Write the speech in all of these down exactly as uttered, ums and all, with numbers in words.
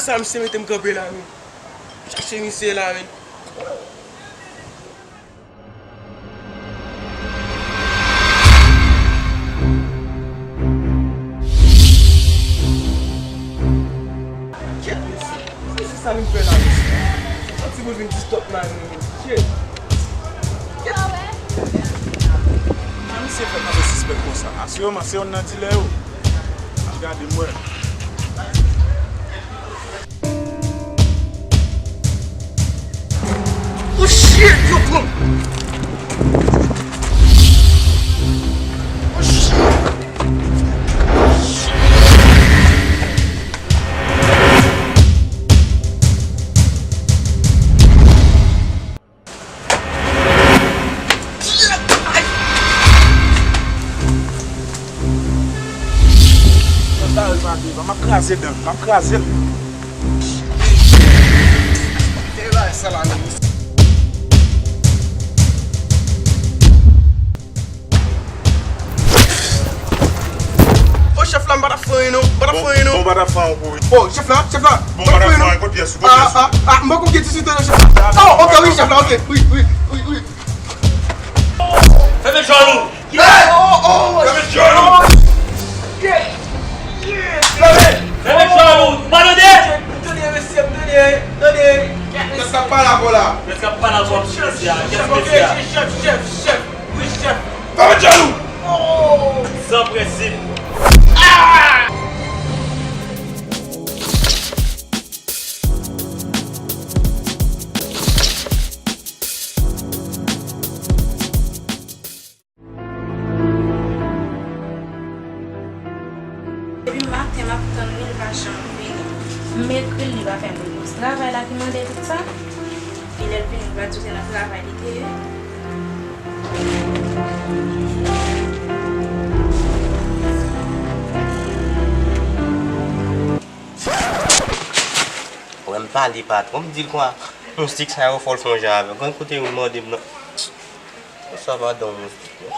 Sa misye mete m kanpe la menm. Chache misye la menm. Kèt mesye. Mesye sa vin fè la mesye. Yon ti bout vin distòp la menm. Shit. Kèt. Sa misye fè kanpe sispèk konsa? Asireman se yonn nan dilè yo. Ap gade m wè. Oh shit, yo pran. Oh shit. Sa yo pa vivan, m ap kraze dan, m ap kraze l. Te bay sa la menm. Oh, chèf la, m pa t ap fè anyen non, m pa t ap fè anyen non. Bon, m pa t ap fè anyen pou wi. Oh, chèf la, chèf la, bon, m pa t ap fè anyen non. Kot pyès ou, kot pyès ou? Ah, ah, ah, m poko gen ti sou tande chèf la. Oh, ok, wi, chèf la, ok. Wi, wi, wi, wi. Fèmen djòl ou! Hey! Oh, oh, oh! Fèmen djòl ou! Fèmen djòl ou! Pa tande! Tande, mesye, tande, tande. Kèt ap pale avè w la. Kèt ap pale avè w, mesye a. Kèt mesye a. Chèf, chèf, chèf. Wi, chèf. Fèmen djòl ou! Oh! San prensip. Ah! Depi maten m ap tann li, l pa janm vini. M ekri l, li pa fè m repons. Travay la ki mande tout sa. E lè l vini, l va di w se nan travay li te ye. Wè m pale patwon, m di l konsa, moustik sa yo fò l fè yon jan avè m. Gad kote yo mande m nan. Konsa pa dan moustik non.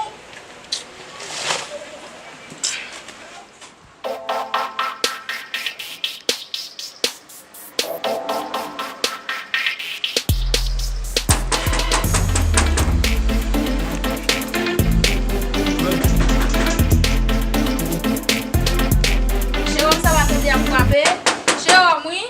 Jewòm, sa va tande ap frape? Jewòm, wi.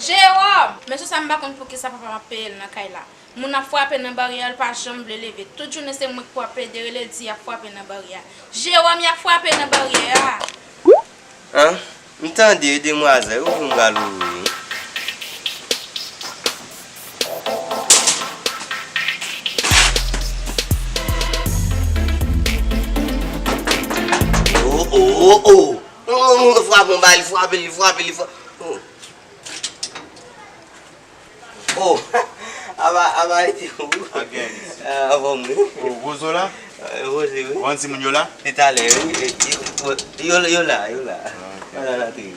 Jewòm! Men sou sa, m pa konn poukisa papa m ap peye l nan kay la. Moun ap frape nan baryè a, l pa janm vle leve. Tout jounen se mwen k pou ap pede rele l di y ap frape nan baryè a. Jewòm, y ap frape nan baryè a! An? M tande wi demwazèl, ou pou m pral ouvri wi. Oh, oh, oh, oh! Oh, frape yon bagay, li frape, li frape, li frape. Oh. Oh, aba, aba, ede ou. Again. Ah, anfòm wi. Oh, Wozo la? Eh, Wozo wi. Ou ann timoun yo la? Se talè wi. Eh, yo, yo, yo la, yo la. Ah, ok. Yo la, la tou.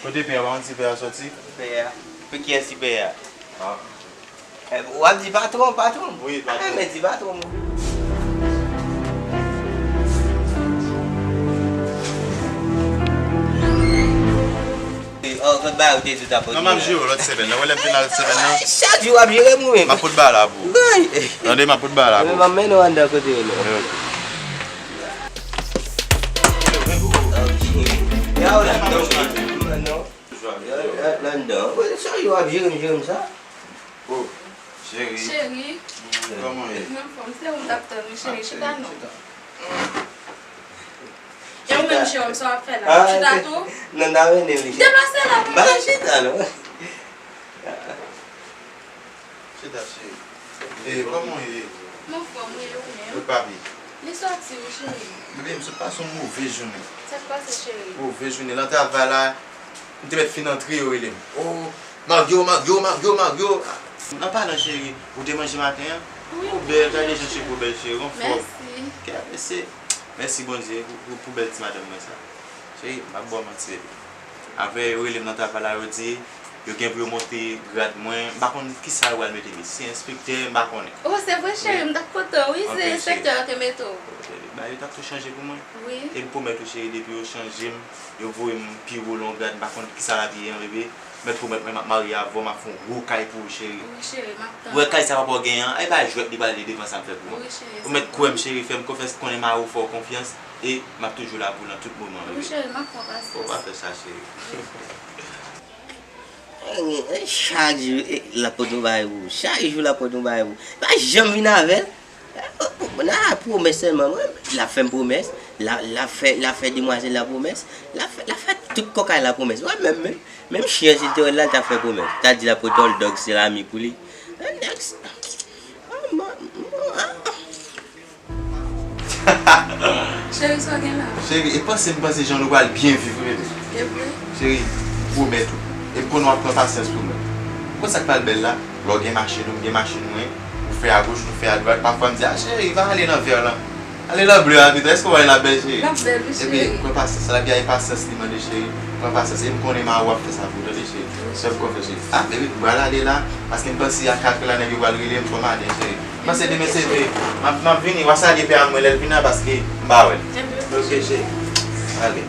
Kote pè a? Ou ann ti pè a sòti? Pè a? Pou kiyès ti pè a? Ah. Eh, w ap di patwon, patwon? Wi, patwon. Eh, men di patwon. Oh, kot bagay ou te di w t ap pote. Non, m ap jere w lòt semèn nan. Ou wè lè m vin nan lòt semèn nan. Chak jou w ap jere m ou menm. M ap pote bagay la pou ou. Tande, m ap pote bagay la pou ou. M ap mennen w anndan kote yo la. Ok. Ya w la, non. Non. Ya, ya, anndan. Chak jou w ap jere m, jere m sa. Oh, cheri. Cheri. Kòman w ye? M anfòm, se ou m t ap tann wi, cheri. Chita non. E ou menm, Jewòm, sa w ap fè la? Chita tou? Non, n a mennen li. Deplase la pou mwen. Ba chita non. Chita, cheri. E kòman w ye? M anfòm wi, e ou menm? Ou pa byen? Li sòti wi, cheri. Bebe, m sot pase yon move jounen. Sa k pase, cheri? Move jounen. Nan travay la, m te mèt fin antre, yo rele m. Oh, Mario, Mario, Mario, Mario. An palan, cheri, ou te manje maten an? Wi, m te manje. Ou bèl, gade jan cheve w bèl, cheri, anfòm. Mèsi. Kè, mèsi. Mèsi Bondye pou, pou, pou bèl ti madanm mwen sa. Cheri, m p ap ba w manti, bebe. Apre, yo rele m nan travay la, yo di, yo gen pou yo monte grad mwen. M pa konn kisa yo pral mete li. Si enspektè, m pa konnen. Oh, se vre, cheri, m t ap kontan, wi, si se enspektè yo te mete w. Ok, cheri. Yo t ap tou chanje pou mwen. Wi. E m pwomèt ou, cheri, depi yo chanje m, yo voye m pi wo nan yon grad, m pa konn kisa lavi ye an, bebe. Mèt pwomèt mwen, m ap marye avè w, m ap fè yon gwo kay pou ou, cheri. Wi, cheri, m ap tann. Ou wè kay sa papa w genyen an, e pa jwèt li pral ye devan sa m fè pou ou. Wi, cheri. Ou mèt kwè m, cheri, fè m konfyans, konnen m a ou fè w konfyans, e m ap toujou la pou ou nan tout moman, bebe. Wi, cheri, m ap pran pasyans. Fò w pa fè sa, cheri. Chak jou, eh, l ap pote yon bagay pou ou. Chak jou, l ap pote yon bagay pou ou. Pa janm vin avè l. Nan pwomès sèlman, mwen, l ap fè m pwomès. L ap, l ap fè, l ap fè demwazèl la pwomès. L ap fè, l ap fè tout kòkay la pwomès. Mwen menm, menm, menm chen an, si l te wè l la, l t ap fè pwomès. T ap di l ap pote yon dog salami pou li. Nèg sa. Ah, mwen, mwen, ah. Cheri, sa w gen la? Cheri, e panse m panse jan nou pral byen viv wi, bebe. E vre? Cheri, m pwomèt ou. E m konnen w ap pran pasyans pou mwen. Konn sa k pral bèl la? Lè w gen machin ou, m gen machin mwen, ou fè agoch, nou fè adwat. Pafwa m di, a cheri, va ale nan vè lan. Ale nan ble a pito. Èske w wè l ap bèl, cheri? L ap bèl, wi, cheri. Ebyen, pran pasyans. Sa l ap gen a, e pasyans li mande, cheri. Pran pasyans. E m konnen m a ou ap fè sa pou ou, tande, cheri. Fè m konfyans, cheri. A, bebe, m pral ale la. Paske m panse a kat la, nèg yo pral rele m, fò m ale, cheri. Panse demen se vre. M ap, m ap vini, w a salye pè a mwen lè l vin la paske m pa wè l. Ok, cheri. Ale.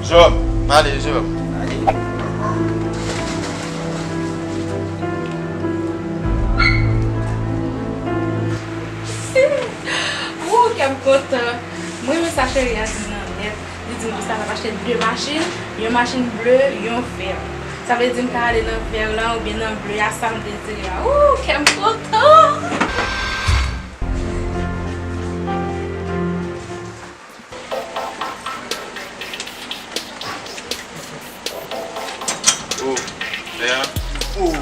Job, m ale, Job. Ale. Woo, kè m kontan. Mwen renmen sa cheri a di m nan nèt. Li di m konsa l ap achte de machin, yon machin ble, yon vè. Sa vle di m ka ale nan vè lan oubyen nan ble a, sa m dezire a. Ooh, kè m kontan! Oh, vè a. Oh.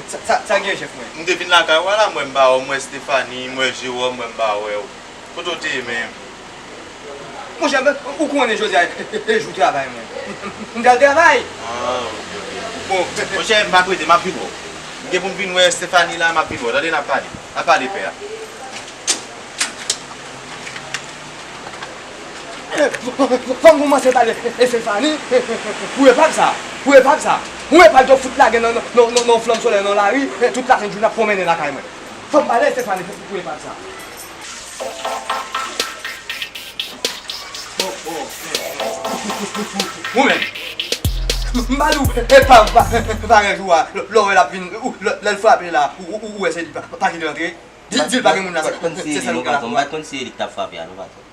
Sa, sa, sa gen, chèf mwen? M te vin lakay ou a la, m wè m pa wè w, m wè Stephanie, m wè Jewòm, m wè m pa wè w. Kote w te ye menm? Monchè, men, ou konnen jodi a e jou travay mwen. M pral travay. Ah, ok, ok. Bon. Monchè, m p ap rete, m ap vin wè w. M gen pou m vin wè Stephanie la, m ap vin wè w. Tande, n ap pale. N ap pale, pè a. Fò m kòmanse pale Estefani pou epal sa. Pou epal sa. Yon epal k ap fout lage nan, nan, nan, nan flanm solèy nan lari, tout lasenn jounen ap pwomennen lakay mwen. Fò m pale Estefani pou, pou epal sa. Ou menm. M pa di w, e pa, pa, parèt ou a, lè w wè l ap vin, ou, lè, lè l frape la, ou, ou, ou wè se li, pa, pa kite l antre. Di, di l pa gen moun la, se, se sèl ou gen la pou a. M pa t konn se li k t ap frape a, non, patwon.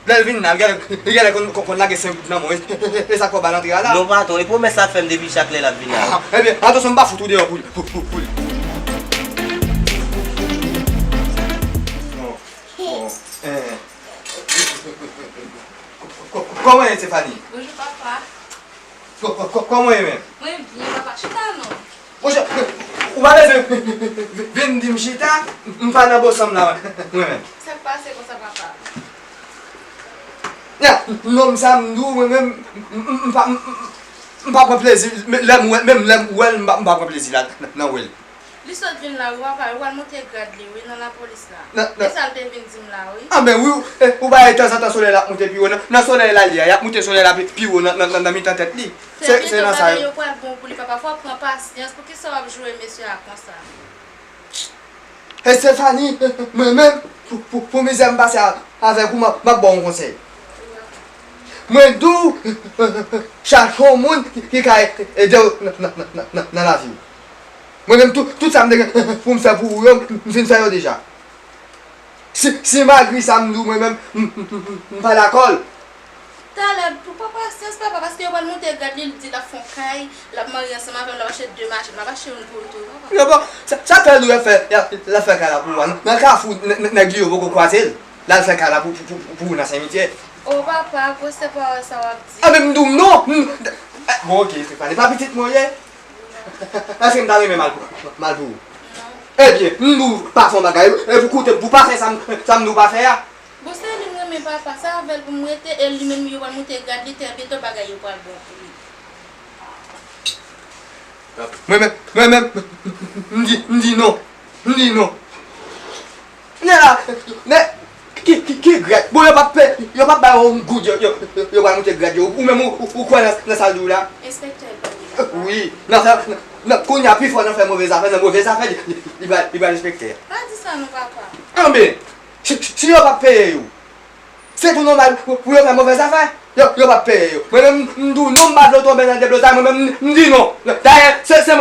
Lè l vin la, l genlè, l genlè konn, konn, konn lage senk goud nan men w. E, e, e sa k fè w ba l antre a la? Non, patwon, e pwomès sa fè m depi chak lè l ap vin la. Ah, ebyen, atansyon, m pa fout ou deyò pou, pou, pou, pou li. Bon, bon, eh. Kò-, kò-, kòman w ye, Stéphanie? Bonjou, papa. Kò-, kò-, kò-, kòman w ye menm? Mwen byen, papa. Chita non. Monchè, ou pa bezwen vin di m chita, m pa nan bò sa m la, mwen menm. Sa k pase konsa, papa? Ya, nonm sa m di w, mwen menm, m, m, m pa, m, m, m pa pran plezi, men lè m wè, menm lè m wè l, m pa, m pa pran plezi la, nan, nan wè l. Li sot vin la wi papa, yo pral moute grad li wi nan lapolis la. E sa l te vin di m la wi. Anben wi, eh, ou pa wè tanzantan solèy la ap moute pi wo nan, nan solèy la li a, y ap moute solèy la pi, pi wo nan, nan, nan, nan mitan tèt li. Se, se nan sa yo. Yo pral bon pou li papa, fò w pran pasyans, poukisa w ap joure mesye a konsa? Estefani, mwen menm, pou, pou, pou mizè m pase a, avèk ou, m ap, m ap ba w yon konsèy. Mwen di w, chache yon moun ki, ki ka ede w nan, nan, nan, nan, nan lavi w. Mwen menm, tout, tout sa m te gen pou m fè pou ou yo, m fin fè yo deja. Si, si malgre sa m di w, mwen menm, m, m, m, m, m pa dakò l. Talè, pou pran pasyans, papa, paske yo pral moute grad li, li di l ap fè yon kay, l ap marye ansanm avè m, l ap achte de machin, m ap achte youn pou ou tou, papa. Yo, bon, sa, sa fè l dwe fè, l ap, l ap fè kay la pou ou a, nan, nan kafou, nè-, nè-, nèg li yo poko kwaze l, l al fè kay la pou, pou, pou, pou ou nan senmityè. O papa, akoz se pawòl sa w ap di? Anben m di w non, m, eh, bon, ok, Stéphanie, pa pitit mwen w ye? Èske m ta renmen mal pou, mal pou ou? Non. Ebyen, m di w pa fè yon bagay, e pou koute, pou pa fè sa m, sa m di w pa fè a. Bon, se li m renmen papa, se avè l pou m rete, e li menm yo pral moute grad li, trè byento bagay yo pral bon pou li. Mwen menm, mwen menm, m di, m di non, m di non. Nè la, nè, ki, ki, ki grad? Bon, yo p ap pe, yo p ap ba yo yon goud, yo, yo, yo, yo pral moute grad yo. Ou menm, ou, ou, ou kwè nan, nan sa l di w la? Enspektè, l pa gen papa. Wi, nan sa, Nan, kounye a, pifò nan fè move zafè, nan move zafè, li, li, li pral, li pral enspektè. Pa di sa non, papa. Anben, si, si yo p ap peye yo, se tou nòmal pou, pou yo fè move zafè. Yo, yo p ap peye yo. Mwen menm, m, m di w non, m pa vle w tonbe nan deblozay, mwen menm, m, m di non. Dayè, se, se